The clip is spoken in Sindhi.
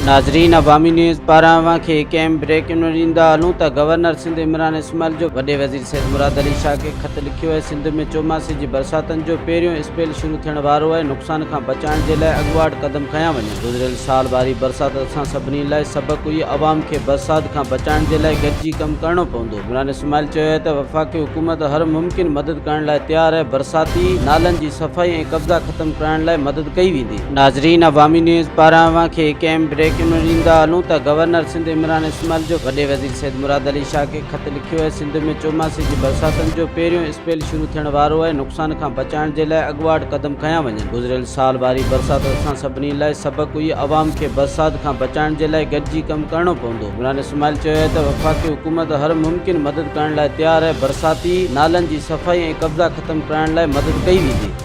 ناظرين عوامي نيوز پاران اوهان کي هڪ اهم بريڪنگ نيوز ڏيندا هلون ته گورنر سنڌ عمران اسماعيل جو وڏي وزير سيد مراد علي شاهه کي خط لکيو آهي سنڌ ۾ چوماسي جي برساتن جو پهريون اسپيل شروع ٿيڻ وارو آهي نقصان کان بچائڻ جي لاء اڳواٽ قدم کنيا وڃن گذريل سال واري برسات اسان سڀني لاء سبق هئي عوام کي برسات کان بچائڻ جي لاء گڏجي ڪم ڪرڻو پوندو عمران اسماعيل چيو آهي ته وفاقي حڪومت هر ممڪن مدد ڪرڻ لاء تيار آهي برساتي نالن جي صفائي ۽ قبضا ختم ڪرائڻ لاء مدد ڪئي ويندي. ناظرين عوامي نيوز پاران اوهان کي هڪ اهم بريڪنگ نيوز ڏيندا هلون ته گورنر سنڌ عمران اسماعيل جو وڏي وزير سيد مراد علي شاهه کي خط لکيو آهي سنڌ ۾ چوماسي جي برساتن جو پهريون اسپيل شروع ٿيڻ وارو آهي نقصان کان بچائڻ جي لاء اڳواٽ قدم کنيا وڃن گذريل سال واري برسات اسان سڀني لاء سبق هئي عوام کي برسات کان بچائڻ جي لاء گڏجي ڪم ڪرڻو پوندو عمران اسماعيل چيو آهي ته وفاقي حڪومت هر ممڪن مدد ڪرڻ لاء تيار آهي برساتي نالن جي صفائي ۽ قبضا ختم ڪرائڻ لاء مدد ڪئي ويندي.